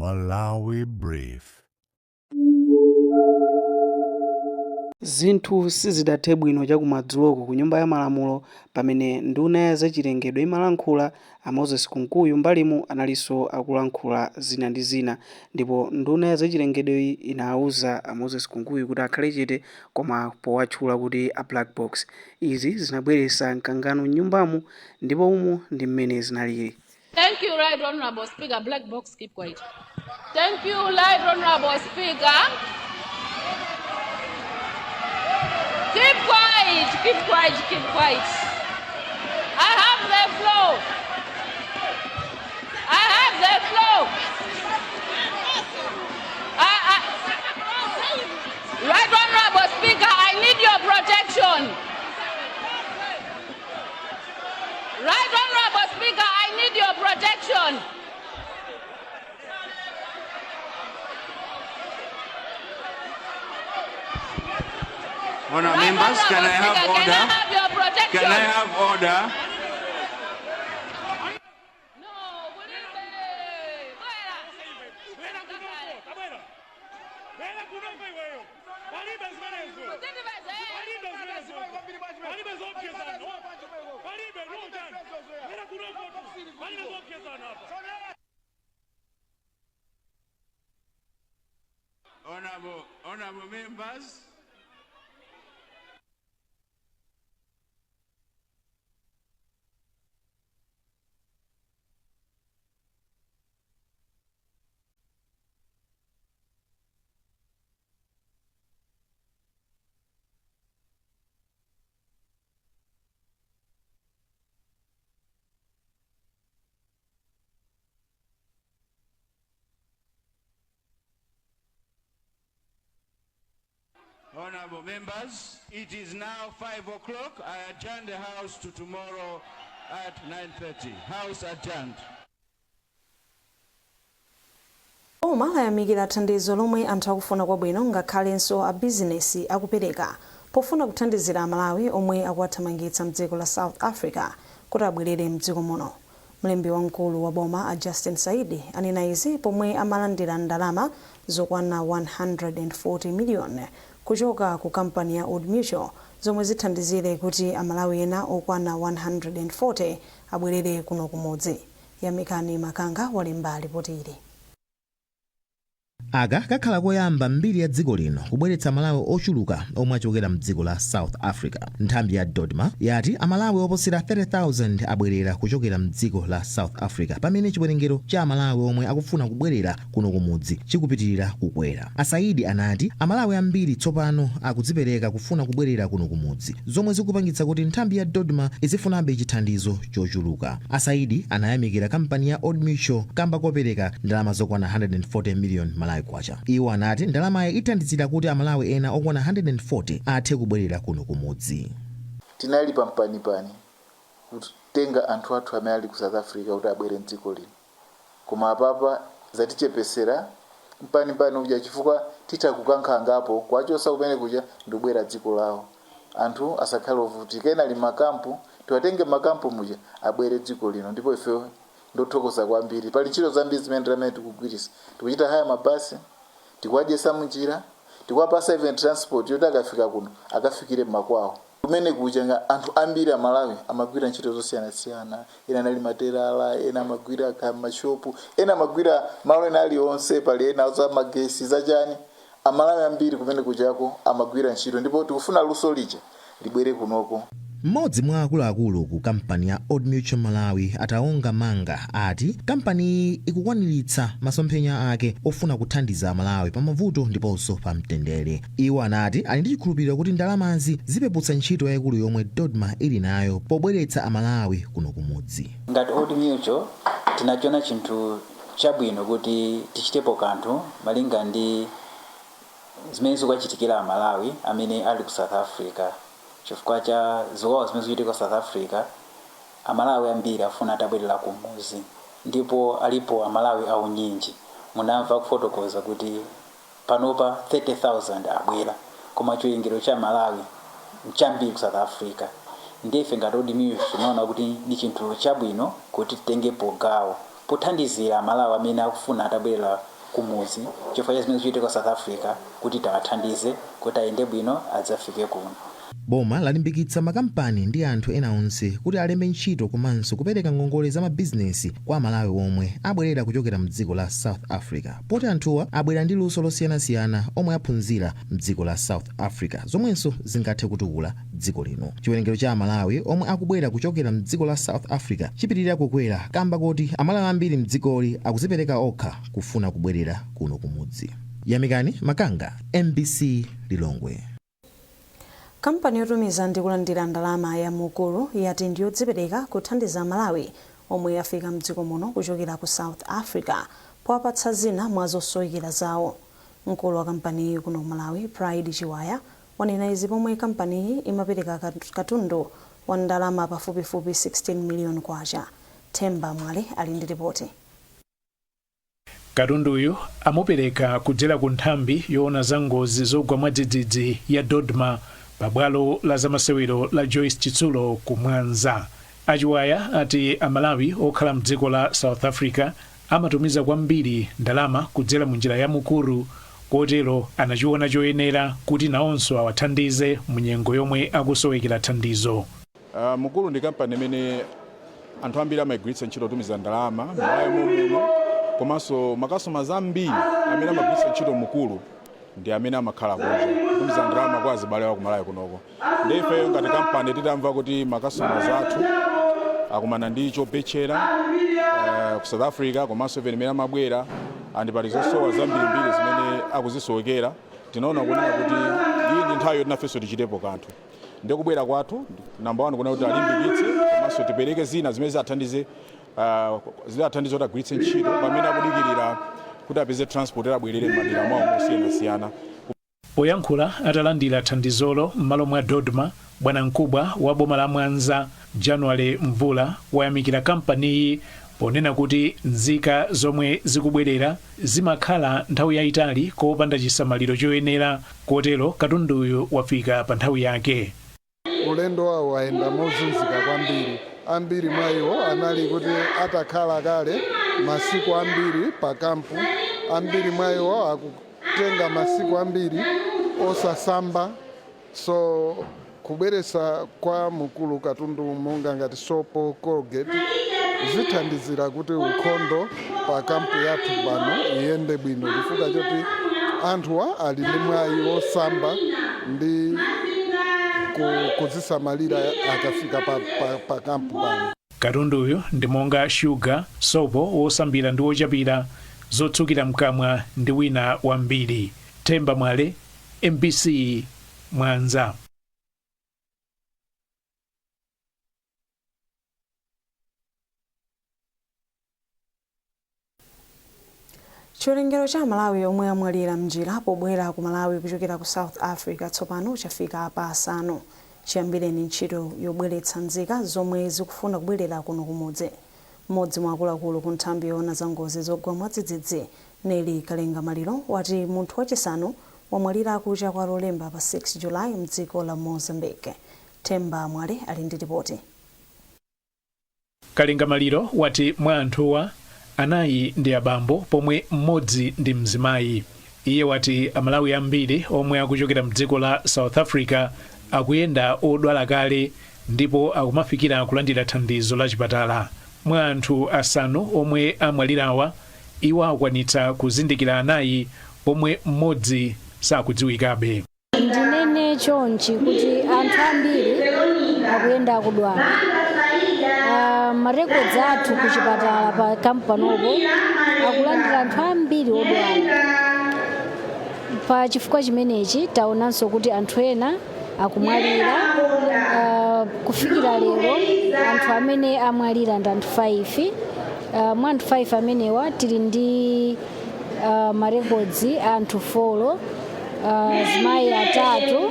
Malawi Brief. Zinthu sizidathe bwino chakumadzuloku ku Nyumba ya Malamulo pamene nduna ya zachilengedwe imalankhula, a Moses Kunkuyu m'mbalimu analinso akulankhula zina ndi zina ndipo nduna ya zachilengedweyi inauza a Moses Kunkuyu kuti akhale chete koma powatchula kuti a black box. Izi zinabweretsa mkangano m'nyumbamu ndipo umu ndi mmene zinalili. Thank you, Right Honorable Speaker. Black box, keep quiet. Thank you, Right Honorable Speaker. Keep quiet, keep quiet, keep quiet. I have the floor. I have the floor. Right Honorable Speaker, I need your protection. Right Honorable Speaker, I need your protection. Honourable Right members, can I Honorable have Speaker, order? Can I have your protection? Can I have order? No, kulibe. Bwera. Kuzindipeze. Honorable members, Honorable members, it is now 5 o'clock. I adjourn the House to tomorrow at 9:30. House adjourned. Boma layamikira thandizo lomwe anthu akufuna kwabwino ngakhalenso a bizinesi akupereka pofuna kuthandizira Amalawi omwe akuwathamangitsa mdziko la South Africa kuti abwerere mdziko muno. Mlembi wamkulu wa boma a Justin Saidi anena izi pomwe amalandira ndalama zokwana 140 million kuchoka ku kampani ya Old Mutual zomwe zithandizire kuti Amalawi ena okwana 140 abwerere kuno kumudzi. Yamikani Makanga walemba lipoti ili. Aka kakhala koyamba mbiri ya dziko lino kubweretsa Amalawi ochuluka omwe achokera mdziko la South Africa. Nthambi ya DoDMA yati Amalawi oposera 30,000 abwerera kuchokera mdziko la South Africa pamene chiwerengero cha Amalawi omwe akufuna kubwerera kuno kumudzi chikupitirira kukwera. A Saidi anati Amalawi ambiri tsopano akudzipereka kufuna kubwerera kuno kumudzi, zomwe zikupangitsa kuti nthambi ya DoDMA izifunabe chithandizo chochuluka. A Saidi anayamikira kampani ya Old Mutual kamba kopereka ndalama zokwana 140 million Malawi kwacha. Iwo anati ndalamayi ithandizira kuti Amalawi ena okwana 140 athe kubwerera kuno kumudzi. Tinali pampanipani kutenga anthu athu amene ali ku South Africa kuti abwere mdziko lino, koma apapa zatichepesera mpanipani uja chifukwa titha kukankha angapo kuwachosa kumene kuja ndikubwera dziko lawo. Anthu asakhale ovutika, ena ali makampu, tiwatenge makampu muja abwere dziko lino. Ndipo ife ndothokoza kwambiri. Pali ntchito zambiri zimene ndamene tikugwirisa, tikuchita haya mabasi, tikuwadyesa munjira, tikuwapasa even transport yoti akafika kuno akafikire mmakwawo. Kumene kuja nga anthu ambiri Amalawi amagwira ntchito zosiyanasiyana, ena anali materala, ena amagwira mashopu, ena amagwira malo ena aliwonse, pali ena za magesi zachani. Amalawi ambiri kumene kujako amagwira ntchito ndipo tikufuna luso lija libwere kunoko. Mmodzi mwa akuluakulu ku kampani ya Old Mutual Malawi, Ataonga Manga, ati kampaniyi ikukwaniritsa masomphenya ake ofuna kuthandiza Amalawi pa mavuto ndiponso pa mtendere. Iwo anati ali ndi chikhulupiriro kuti ndalamazi zipeputsa ntchito yayikulu yomwe DoDMA ili nayo pobweretsa Amalawi kuno kumudzi. Ngati Old Mutual tinachiona chinthu chabwino kuti tichitepo kanthu malinga ndi zimene zikuwachitikira Amalawi amene ali ku South Africa chifukwa cha ziwawa zimene zikuchitika ku South Africa. Amalawi ambiri afuna atabwerera kumuzi ndipo alipo Amalawi aunyinji. Munamva kufotokoza kuti panopa 30,000 abwera, koma chiwerengero cha Malawi nchambiri ku South Africa. Ndife ngati Old Mutual tinaona kuti ndi chinthu chabwino kuti titengepo gawo. Pothandizira Amalawi amene akufuna atabwerera kumuzi chifukwa cha zimene zikuchitika South Africa, kuti tawathandize kuti ayende bwino adzafike kuno. Boma lalimbikitsa makampani ndi anthu ena onse kuti alembe ntchito komanso kupereka ngongole za mabizinesi kwa Amalawi omwe abwerera kuchokera mdziko la South Africa, poti anthuwa abwera ndi luso losiyanasiyana omwe aphunzira mdziko la South Africa, zomwenso zingathe kutukula dziko lino. Chiwerengero cha Amalawi omwe akubwera kuchokera mdziko la South Africa chipitirira kukwera kamba kuti Amalawi ambiri mdzikoli akuzipereka okha kufuna kubwerera kuno kumudzi. Yamikani Makanga, MBC, Lilongwe. Kampani yotumiza ndi kulandira ndalama ya Mukuru yati ndiyodzipereka kuthandiza Amalawi omwe afika mdziko muno kuchokera ku South Africa powapatsa zina mwa zosowekera zawo. Mkulu wa kampaniyi kuno Malawi, Pride Chiwaya, wanena izi pomwe kampaniyi imapereka katundu wa ndalama pafupifupi 16 miliyoni kwacha. Themba Mwale ali ndi ripoti. Katunduyu amupereka kudzera ku nthambi yoona za ngozi zogwa mwadzidzidzi ya DoDMA pabwalo la zamasewero la Joyce Chitsulo ku Mwanza. Achiwaya ati Amalawi okhala mdziko la South Africa amatumiza kwambiri ndalama kudzera mu njira ya Mukuru, kotero anachiona choyenera kuti nawonso awathandize mu nyengo yomwe akusowekera thandizo. Mukuru ndi kampani imene anthu ambiri amayigwiritsa ntchito kutumiza ndalama m'Malawi muno, komanso makastomers ambiri amene amagwiritsa ntchito Mukuru ndi amene amakhala kunja kutumiza ndalama kwa azibale awo kumalawi kunoko. Ndi ifeyo ngati kampani, titamva kuti makastomers athu akumana ndi chopechera ku South Africa, komanso even imene amabwera and pali zosowa zambirimbiri zimene akuzisowekera, tinaona kunena kuti iyi ndi nthawi yoti nafenso tichitepo kanthu. Ndi kubwera kwathu, number one, kunena kuti alimbikitse komanso tipereke zina zimene zizathandize kuti agwiritse ntchito pamene akudikirira kuti apeze transport abwerere m'madera mwawo mosiyanasiyana. Poyankhula atalandira thandizolo m'malo mwa DoDMA, bwanamkubwa wa boma la Mwanza January Mvula wayamikira kampaniyi ponena kuti nzika zomwe zikubwerera zimakhala nthawi yayitali kopanda chisamaliro choyenera, kotero katunduyu wafika pa nthawi yake. Ulendo wawo wayenda mozunzika kwambiri. Ambiri mwa iwo anali kuti atakhala kale masiku ambiri pa kampu. Ambiri mwa iwo akutenga masiku ambiri osasamba. So kubweresa kwa Mukuru katundu monga ngati sopo, Colgate, zithandizira kuti ukhondo pa kampu yathu pano iyende bwino, chifukwa choti anthuwa ali ndi mwayi wosamba ndi kuzisamalira akafika pa kampu pano. Katunduyu ndi monga shuga, sopo wosambira ndi wochapira, zotsukira mkamwa ndi wina wambiri. Themba Mwale, MBC, Mwanza. Chiwerengero cha Malawi omwe amwalira mnjira pobwera ku Malawi kuchokera ku South Africa tsopano chafika pa 5 chiyambireni ntchito yobweretsa nzika zomwe zikufuna kubwerera kuno kumudzi. Mmodzi mwa akuluakulu ku nthambi yoona za ngozi zogwa mwadzidzidzi, Neli Kalenga Maliro, wati munthu wachisanu wamwalira kucha kwa Lolemba pa 6 Julayi mdziko la Mozambique. Themba Mwale ali ndi ripoti. Kalenga Maliro wati mwa anthuwa, 4 ndi abambo pomwe mmodzi ndi mzimayi. Iye wati Amalawi ambiri omwe akuchokera mdziko la South Africa akuyenda odwala kale ndipo akumafikira kulandira thandizo la chipatala. Mwa anthu 5 omwe amwalirawa, iwo akwanitsa kuzindikira 4 pomwe mmodzi sakudziwikabe. Ndinene chonchi kuti anthu ambiri akuyenda akudwala. Marekodzi athu ku chipatala pa kampu panopo akulandira anthu ambiri odwala. Pa chifukwa chimenechi taonanso kuti anthu ena akumwalira. Kufikira lero anthu amene amwalira ndi anthu 5. Mwa anthu 5 amenewa tili ndi marekodzi anthu 4, azimayi 3,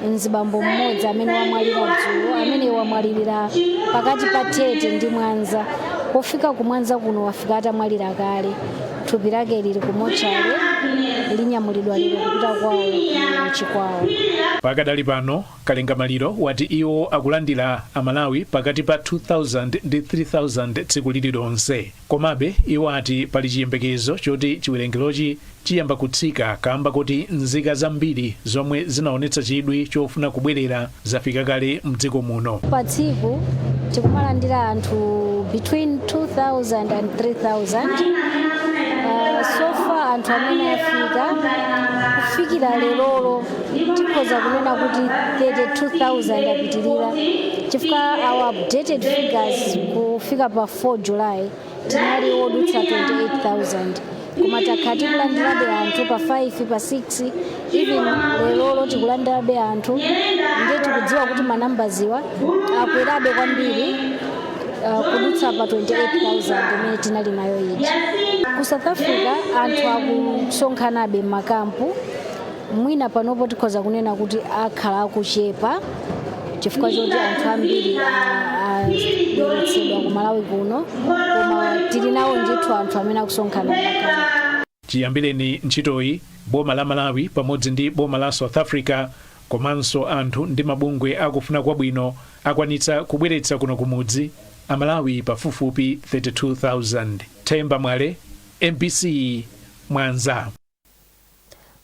mzibambo mmodzi amene wamwalira dzulo, amene wamwalirira pakati pa Tete ndi Mwanza. Pofika ku Mwanza kuno wafika atamwalira kale. Thupi lake lili ku mochale, linyamulidwa lero kupita kwawo ku Chikwawa. Pakadali pano, Kalengamaliro wati iwo akulandira Amalawi pakati pa 2000 ndi 3000 tsiku lililonse. Komabe iwo ati pali chiyembekezo choti chiwerengerochi chiyamba kutsika kamba kuti nzika zambiri zomwe zinaonetsa chidwi chofuna kubwerera zafika kale mdziko muno. Pa tsiku tikumalandira anthu between 2000 and 3000. So far anthu amene afika kufikira lerolo tikhoza kunena kuti 32,000 apitirira, chifukwa our updated figures kufika pa 4 July tinali wodutsa 28,000, koma takhala tikulandirabe anthu pa 5, pa 6, even lerolo tikulandirabe anthu. Ndiye tikudziwa kuti manambaziwa akwerabe kwambiri kudutsa pa 28,000 imene tinali nayo ija. Ku South Africa anthu akusonkhanabe m'makampu. Mwina panopo tikhoza kunena kuti akhala akuchepa chifukwa choti anthu ambiri abweretsedwa ku Malawi kuno, koma tili nawo ndithu anthu amene akusonkhana m'makampu. Chiyambireni ntchitoyi, boma la Malawi pamodzi ndi boma la South Africa komanso anthu ndi mabungwe akufuna kwabwino akwanitsa kubweretsa kuno kumudzi Amalawi pafupifupi 32,000. Themba Mwale, MBC, Mwanza.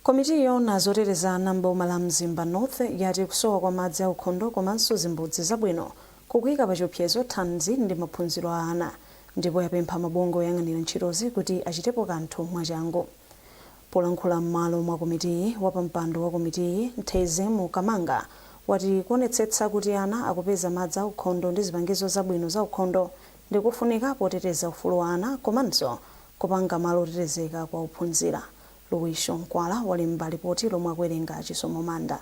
Komiti yoona zoteteza ana m'boma la Mzimba North yati kusowa kwa madzi aukhondo komanso zimbudzi zabwino kukuyika pa chiopsezo thanzi ndi maphunziro a ana, ndipo yapempha mabungwe oyang'anira ntchitozi kuti achitepo kanthu mwachangu. Polankhula m'malo mwa komitiyi, wapampando wa komitiyi Ntheze Mukamanga wati kuonetsetsa kuti ana akupeza madzi aukhondo ndi zipangizo zabwino za ukhondo ndikufunika poteteza ufulu wa ana komanso kupanga malo otetezeka kwa ophunzira. Luwisho Nkwala walemba ripoti lomwe akuwerenga Chisomo Manda.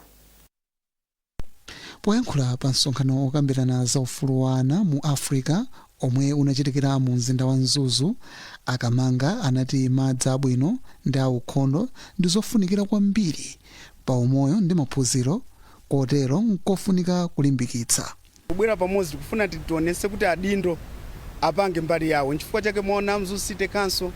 Poyankhula pa msonkhano okambirana za ufulu wa ana mu Africa omwe unachitikira mu mzinda wa Mzuzu, Akamanga anati madzi abwino ndi aukhondo ndi zofunikira kwambiri pa umoyo ndi maphunziro, kotero nkofunika kulimbikitsa. Kubwera pamodzi tikufuna tionese kuti adindo apange mbali yawo. Nchifukwa chake mwaona Mzuzu City Council,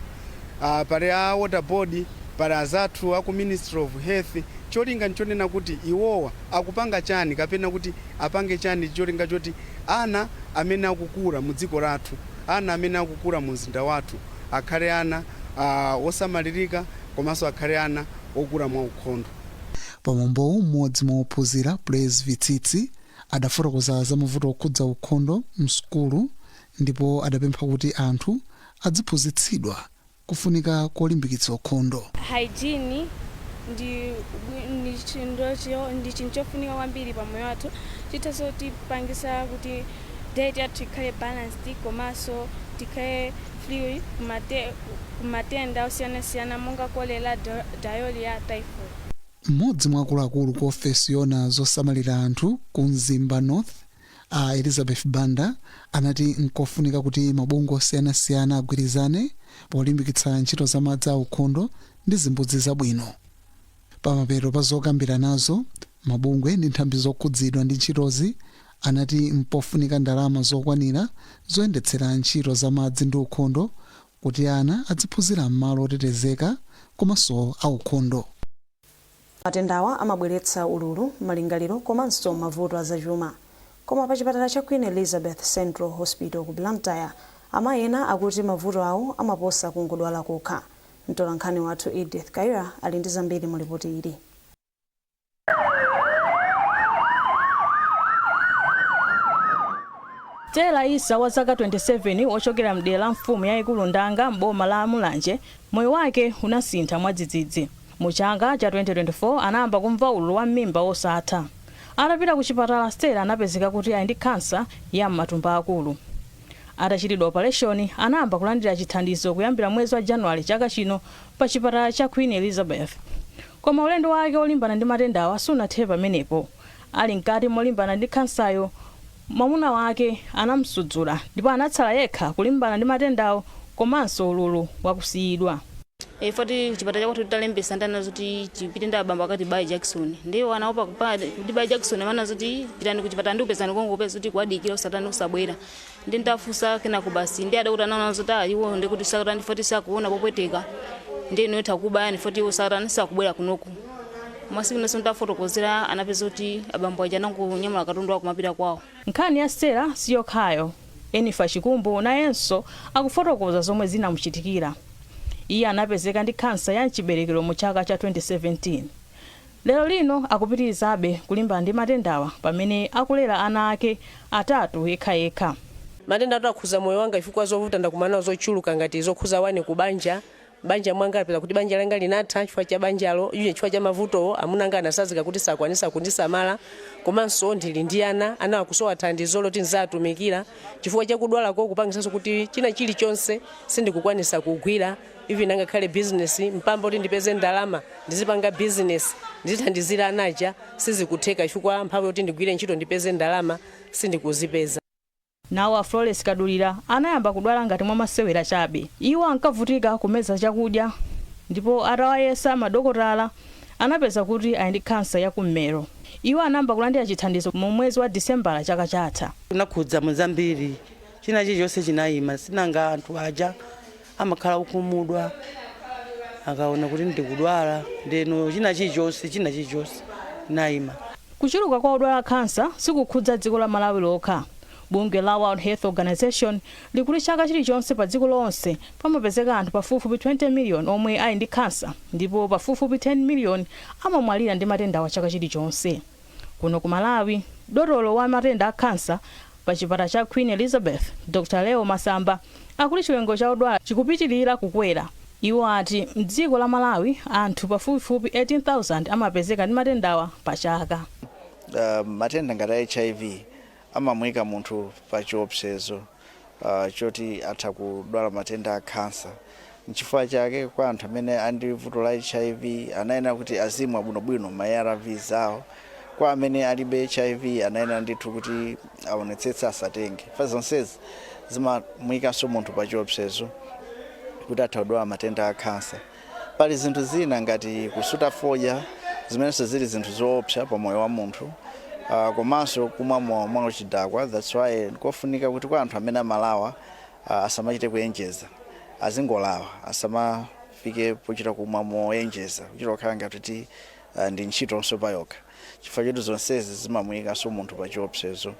pali a Water Board, pali azathu aku Ministry of Health. Cholinga nchonena kuti iwowa akupanga chani kapena kuti apange chani, cholinga choti ana amene akukula mu dziko lathu, ana amene akukula mu mzinda wathu akhale ana osamalirika komanso akhale ana okula mwaukhondo. Pamwambowu, mmodzi mwa ophunzira, Praise Vitsitsi, adafotokoza za mavuto okhudza ukhondo msukulu ndipo adapempha kuti anthu adziphunzitsidwa kufunika kolimbikitsa ukhondo. Hygiene ndi chinthu chofunika kwambiri pa moyo wathu. Chithanso tipangisa kuti diet yathu ikhale balanced komanso tikhale free kumatenda osiyanasiyana monga kolera, diarrhea, typhoid. Mmodzi mwa akuluakulu ku ofesi yoona zosamalira anthu ku Mzimba North, a Elizabeth Banda, anati nkofunika kuti mabungwe osiyanasiyana agwirizane polimbikitsa ntchito za madzi aukhondo ndi zimbudzi zabwino. Pamapeto pa zokambiranazo, mabungwe ndi nthambi zokhudzidwa ndi ntchitozi anati mpofunika ndalama zokwanira zoyendetsera ntchito za madzi ndi ukhondo kuti ana aziphunzira m'malo otetezeka komanso aukhondo. Matendawa amabweretsa ululu, malingaliro komanso mavuto azachuma. Koma pa chipatala cha Queen Elizabeth Central Hospital ku Blantyre, amayi ena akuti mavuto awo amaposa kungodwala kokha. Mtolankhani wathu Edith Kaira ali ndi zambiri mu ripoti ili. Tera Isa wa zaka 27 wochokera mdera la mfumu yayikulu Ndanga m'boma la Mulanje, moyo wake unasintha mwadzidzidzi. Mu chaka cha 2024 anayamba kumva ululu wa m'mimba wosatha. Atapita ku chipatala, Stella anapezeka kuti ali ndi khansa ya m'matumbo akulu. Atachitidwa operation, anayamba kulandira chithandizo kuyambira mwezi wa Januwale chaka chino pa chipatala cha Queen Elizabeth. Koma ulendo wake wolimbana ndi matendawa sunathere pamenepo. Ali mkati molimbana ndi khansayo, mwamuna wake anamusudzula ndipo anatsala yekha kulimbana ndi matendawo komanso ululu wakusiyidwa. Foti chipatala chakwathu titalembesa ndana zoti chipite ndi abambo akati bayi jakisoni, ndiye anaopa kuti bayi jakisoni amana zoti pitani kuchipatala ndi upezani kongo upeza kuti kuwadikira usatani usabwera. Ndi ndafunsa kenako basi ndi adakuti anaona zoti iwo ndikuti sakatani foti sakuona popweteka, ndi ino takubayani foti iwo sakatani sakubwera kunoku. Masiku naso ndafotokozera anapeza kuti abambo aja anangonyamula katundu akumapita kwawo. Nkhani ya Stella siyokhayo. Enifa Chikumbu nayenso akufotokoza zomwe zinamuchitikira. Iye anapezeka ndi khansa ya mchiberekero mu chaka cha 2017. Lero lino akupitirizabe kulimbana ndi matendawa pamene akulera ana ake atatu yekhayekha. Matenda atu akhuza moyo wanga chifukwa zovuta ndakumana nazo zochuluka, ngati zokhuza wani kubanja. Banja mwanga apeza kuti banja langa linatha chifukwa cha banjalo iye, chifukwa cha mavutowo. Amuna anga anasazika kuti sakwanisa kundisamala, komanso ndili ndi ana. Ana akusowa thandizo loti nzatumikira chifukwa chakudwalako, kupangisanso kuti china chilichonse sindikukwanisa kugwira, even angakhale business mpamba kuti ndipeze ndalama ndizipanga business ndizithandizira anaja, sizikutheka chifukwa mphamvu yoti ndigwire ntchito ndipeze ndalama sindikuzipeza. Nawo a Flores Kadulira anayamba kudwala ngati mwa masewera chabe. Iwo ankavutika kumeza chakudya, ndipo atawayesa madokotala anapeza kuti ali ndi khansa yakummero. Iwo anayamba kulandira chithandizo mu mwezi wa Disembala chaka chatha. Kunakhudza muzambiri, china chilichonse chinayima. Sinanga anthu aja amakhala okhumudwa akaona kuti ndikudwala, ndeno china chilichonse chinayima. Kuchuluka kwa odwala khansa sikukhudza dziko la Malawi lokha. Bungwe la World Health Organization likuti chaka chilichonse pa dziko lonse pamapezeka anthu pafupifupi 20 million omwe ali ndi khansa, ndipo pafupifupi 10 million amamwalira ndi matendawa chaka chilichonse. Kuno ku Malawi, dotolo wa matenda a khansa pa chipatala cha Queen Elizabeth, Dr Leo Masamba, akuti chiwerengero cha odwala chikupitirira kukwera. Iwo ati mdziko la Malawi anthu pafupifupi 18,000 amapezeka ndi matendawa pa chaka. Matenda ngati HIV amamuyika munthu pa chiopsezo choti atha kudwala matenda a khansa. Nchifukwa chake kwa anthu amene ali ndi vuto la HIV anayenera kuti azimwa bwinobwino ma ARVs awo. Kwa amene alibe HIV anayenera ndithu kuti aonetsetse asatenge fa zonsezi zimamuyikanso munthu pa chiopsezo kuti atha kudwala matenda a khansa. Pali zinthu zina ngati kusuta fodya, zimenenso zili zinthu zoopsa pa moyo wa munthu, komanso kumwa mowa mwauchidakwa. That's why kofunika kuti kwa anthu amene amalawa asamachite kuyenjeza, azingolawa, asamafike pochita kumwa moyenjeza, kuchita kukhala ngati kuti ndi ntchitonso payokha, chifukwa choti zonsezi zimamuyikanso munthu pa chiopsezo.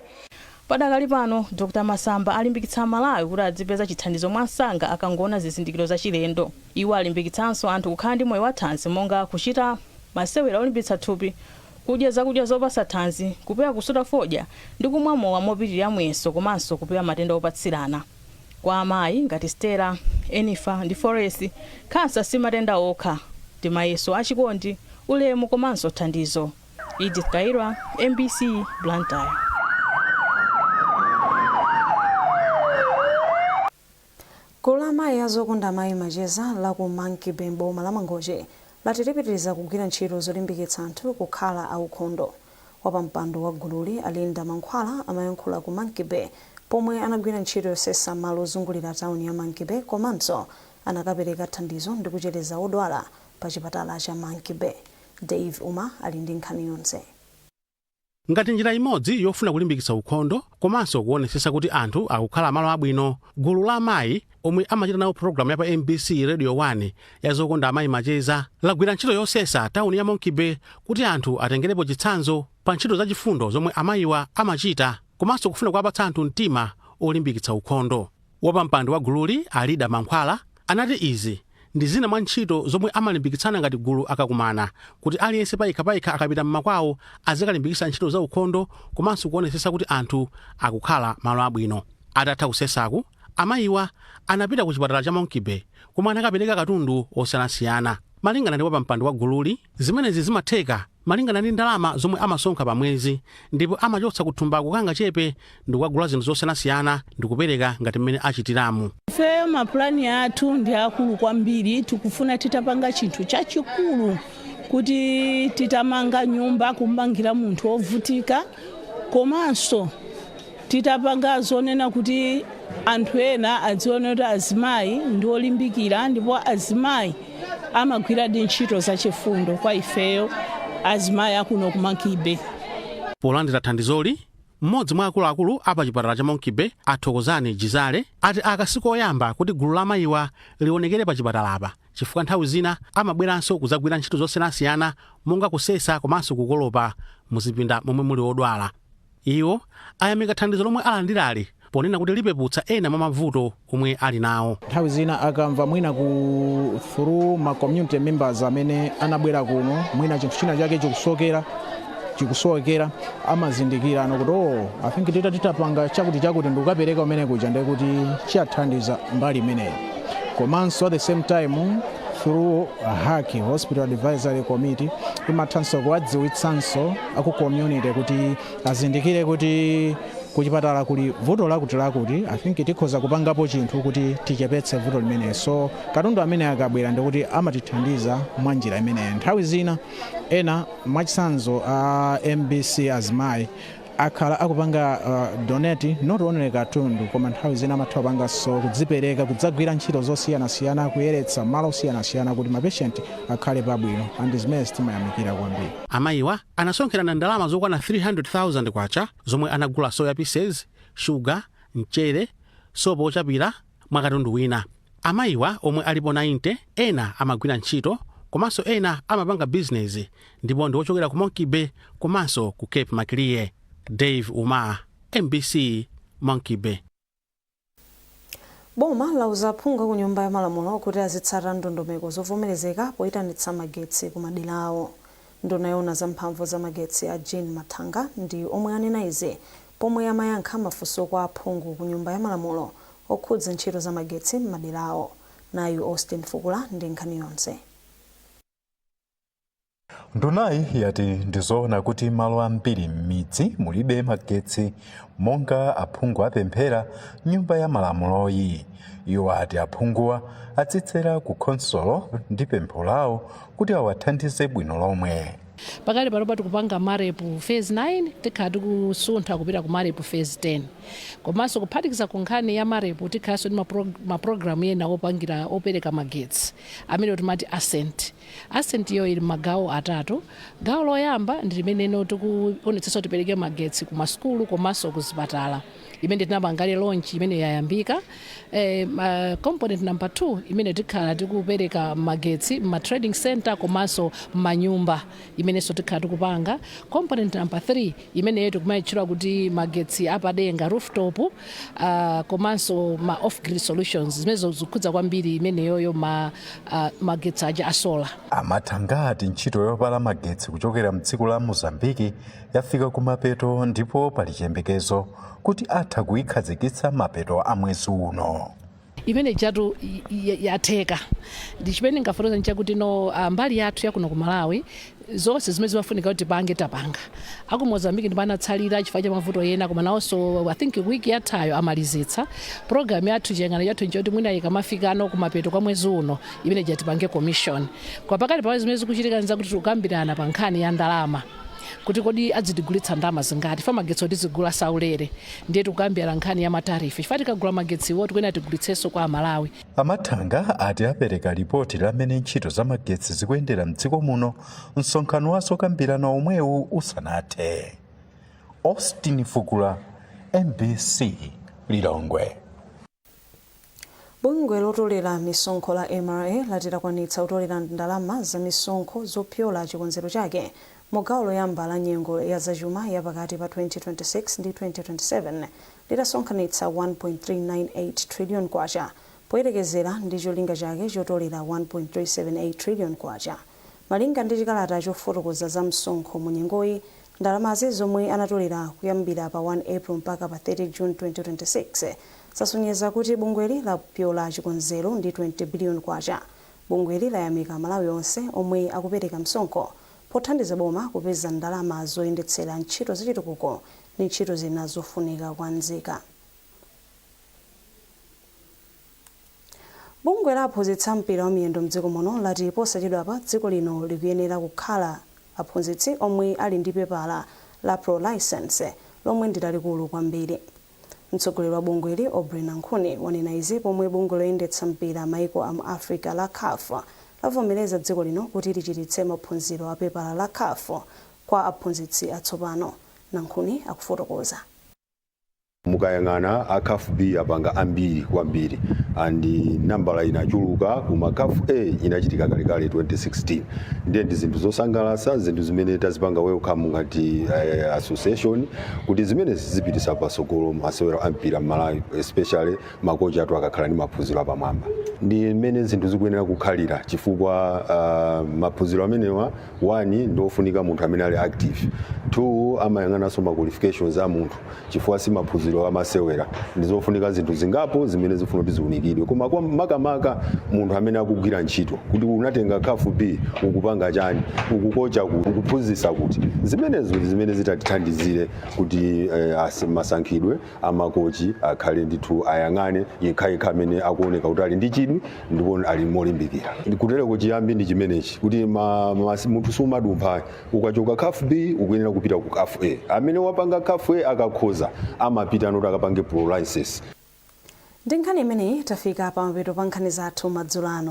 Padakali pano, Dr Masamba alimbikitsa Malawi kuti adzipeza chithandizo mwansanga akangoona zizindikiro zachilendo. Iwo alimbikitsanso anthu kukhala ndi moyo wathanzi, monga kuchita masewera olimbitsa thupi, kudya zakudya zopatsa thanzi, kupewa kusuta fodya ndi kumwa mowa mopitirira muyeso, komanso kupewa matenda opatsirana. Kwa amayi ngati Stella, Enifa ndi Foresi, khansa si matenda okha, ndi mayeso achikondi, ulemu komanso thandizo. Edith Kairwa, MBC, Blantyre. Gulu la amayi azokonda amayi macheza la ku Monkey Bay m'boma la Mangochi lati lipitiriza kugwira ntchito zolimbikitsa anthu kukhala aukhondo. Wapampando wa gululi, Alinda Mankhwala, amayankhula ku Monkey Bay pomwe anagwira ntchito yosesa malo ozungulira tawuni ya Monkey Bay, komanso anakapereka thandizo ndi kuchereza odwala pa chipatala cha Monkey Bay. Dave Uma ali ndi nkhani yonse. Ngati njira imodzi yofuna kulimbikitsa ukhondo komanso kuonetsetsa kuti anthu akukhala malo abwino, gulu la amayi omwe amachita nawo pulogalamu ya pa MBC Radio 1 ya Zokonda Amayi Macheza lagwira ntchito yosesa tawuni ya Monkey Bay kuti anthu atengerepo chitsanzo pa ntchito zachifundo zomwe amayiwa amachita, komanso kufuna kuwapatsa anthu mtima olimbikitsa ukhondo. Wapampando wa gululi, Alida Mankhwala, anati izi ndi zina mwa ntchito zomwe amalimbikitsana ngati gulu akakumana, kuti aliyense payekhapayekha akapita mmakwawo azikalimbikitsa ntchito za ukhondo komanso kuonetsetsa kuti anthu akukhala malo abwino. Atatha kusesaku, amayiwa anapita ku chipatala cha Monkey Bay komwe anakapereka katundu osiyanasiyana. Malingana ndi wapampando wa gululi, zimenezi zimatheka malingana ndi ndalama zomwe amasonkha pa mwezi, ndipo amachotsa kuthumbako kangachepe ndikukagula zinthu zosiyanasiyana ndikupereka ngati mmene achitiramu. Ifeyo mapulani athu ndi akulu kwambiri. Tikufuna titapanga chinthu chachikulu, kuti titamanga nyumba kumangira munthu wovutika, komanso titapanga zonena kuti anthu ena adzione kuti azimayi ndi olimbikira, ndipo azimayi Amagwiradi ntchito zachifundo kwa ifeyo azimayi akuno ku Monkey Bay. Polandira thandizoli, mmodzi mwa akuluakulu apa chipatala cha Monkey Bay, Athokozani Jizale, ati aka sikoyamba kuti gulu la mayiwa lionekere pa chipatalapa, chifukwa nthawi zina amabweranso kudzagwira ntchito zosiyanasiyana monga kusesa komanso kukolopa muzipinda momwe muli odwala. Iwo ayamika thandizo lomwe alandirali ponena kuti lipeputsa ena mwa mavuto omwe ali nawo. Nthawi zina akamva mwina ku through ma community members amene anabwera kuno, mwina chinthu china chake chikusowekera, amazindikira ano kuti, "Oh, I think titapanga chakuti chakuti ndikukapereka umene kuja, ndiye kuti chiyathandiza mbali imeneyi." Komanso at the same time through HAC, Hospital Advisory Committee, imathanso kuwadziwitsanso aku community kuti azindikire kuti kuchipatala kuli vuto lakuti lakuti, I think tikhoza kupangapo chinthu kuti tichepetse vuto limeneyi. So katundu amene akabwera ndikuti amatithandiza mwa njira imeneyi. Nthawi zina ena, mwachitsanzo a MBC azimayi, akhala akupanga donate not only katundu, koma nthawi zina amatha kupanganso kudzipereka kudzagwira ntchito zosiyanasiyana, kuyeretsa malo osiyanasiyana kuti mapatient akhale pabwino, and zimene timayamikira kwambiri. Amayiwa anasonkherana ndalama zokwana 300,000 kwacha zomwe anagula soya pieces, shuga, mchere, sopo ochapira mwa katundu wina. Amayiwa omwe alipo 90, ena amagwira ntchito komanso ena amapanga bizinezi, ndipo ndi ochokera ku Monkey Bay komanso ku Cape Maclear. Dave Uma, MBC, Monkey Bay. Boma lauza aphungu ku Nyumba ya Malamulo kuti azitsata ndondomeko zovomerezeka poyitanitsa magetsi ku madera awo. Nduna yoona za mphamvu za magetsi a Jean Mathanga ndi omwe anena izi pomwe amayankha mafunso kwa aphungu ku Nyumba ya Malamulo okhudza ntchito za magetsi m'madera awo. Nayu Austin Fukula ndi nkhani yonse. Ndunayi yati ndizoona kuti malo ambiri m'midzi mulibe magetsi monga aphungu apemphera Nyumba ya Malamuloyi. Iwo ati aphunguwa atsitsera ku khonsolo ndi pempho lawo kuti awathandize bwino lomwe. Pakali panopa tikupanga MAREP phase 9, tikhala tikusuntha kupita ku MAREP phase 10. Komanso kuphatikiza ku nkhani ya MAREP, tikhalanso ndi mapulogalamu ena opangira opereka magetsi amene timati ASCENT. ASCENT iyo ili magawo atatu. Gawo loyamba ndi limeneno tikuonetsetsa tipereke magetsi ku masukulu komanso ku zipatala, imene tinapanga launch, imene yayambika. Component number 2 imene tikhala tikupereka magetsi ma trading center komanso manyumba, imenenso tikhala tikupanga. Component number 3 imeneyo tikumayitchula kuti magetsi apadenga, rooftop, komanso ma off grid solutions, zimenezo zikukhudza kwambiri imeneyoyo magetsi aja a solar. A Mathanga ati ntchito yopala magetsi kuchokera mdziko la Mozambiki yafika kumapeto ndipo pali chiyembekezo kuti atha kuyikhazikitsa mapeto a mwezi uno. Imene chatu yatheka. Ndi chimene ndingafotokoza nchakuti no mbali yathu yakuno ku Malawi, zonse zimene zimafunika kuti tipange tapanga. Aku Mozambique ndipo anatsalira chifukwa cha mavuto ena, koma nawonso I think wiki yathayo amalizitsa program yathu. Chiyang'ano chathu nchoti mwina ikamafikano kumapeto kwa mwezi uno, imene jatipange commission. Kwa pakali pamene zimene zikuchitika nzakuti tikukambirana pa nkhani ya ndalama, kuti kodi adzitigulitsa ndalama zingati fa magetsi tizigula saulere. Ndiye tikukambirana nkhani ya matarifu, chifukwa tikagula magetsiwo tikuyenera tigulitsenso kwa Amalawi. A Mathanga ati apereka ripoti lamene ntchito za magetsi zikuyendera mdziko muno msonkhano wa zokambirana omwewu usanathe. Austin Fukula, MBC, Lilongwe. Bungwe lotolera misonkho la MRA lati lakwanitsa kutolera ndalama za misonkho zopyola chikonzero chake mu gawo loyamba la nyengo ya zachuma ya pakati pa 2026 ndi 2027, litasonkhanitsa 1.398 trillion kwacha poyerekezera ndi cholinga chake chotolera 1.378 trillion kwacha, malinga ndi chikalata chofotokoza za msonkho mu nyengoyi. Ndalamazi zomwe anatolera kuyambira pa 1 April mpaka pa 30 June 2026 zasonyeza kuti bungweli lapyola chikonzero ndi 20 billion kwacha. Bungweli layamika Malawi onse omwe akupereka msonkho pothandiza boma kupeza ndalama zoyendetsera ntchito zachitukuko ndi ntchito zina zofunika kwa nzika. Bungwe la aphunzitsi a mpira wa miyendo mdziko muno lati posachedwapa dziko lino likuyenera kukhala aphunzitsi omwe ali ndi pepala la pro license lomwe ndi lalikulu kwambiri. Mtsogoleri wa bungweli, Aubrey Nankhuni, wanena izi pomwe bungwe loyendetsa mpira maiko a mu Africa la CAF Lavomereza dziko lino kuti lichititse maphunziro a pepala la CAF kwa aphunzitsi atsopano. Nankhuni akufotokoza. Mukayang'ana, a CAF B apanga ambiri kwambiri and nambala inachuluka, koma CAF A inachitika kalekale 2016. Ndiye ndi zinthu zosangalatsa, zinthu zimene tazipanga welcome ngati association, kuti zimene zipitisa pasogolo masewero a mpira m'Malawi, especially makochi athu akakhala ndi maphunziro apamwamba. Ndi mmene zinthu zikuyenera kukhalira, chifukwa maphunziro amenewa, one, ndiofunika munthu amene ali active, two, amayang'ananso ma qualifications a munthu, chifukwa si maphunziro amasewera. Ndizofunika zinthu zingapo zimene zifuna kuti ziunikidwe, koma kwa makamaka munthu amene akugwira ntchito, kuti unatenga CAF B, ukupanga chani, ukukocha kuti, ukuphunzitsa kuti. Zimenezo ndi zimene zitatithandizire kuti masankhidwe amakochi akhale ndithu ayang'ane yekhayekha amene akuoneka kuti ali ndi chidwi ndipo ali molimbikira. Kutereko chiyambi ndi chimenechi, kuti munthu sumadumpha. Ukachoka CAF B ukuyenera kupita ku CAF A. Amene wapanga CAF A akakhoza amapita noti akapange pro license. Ndi nkhani imeneyi tafika pamapeto pa nkhani zathu madzulo ano.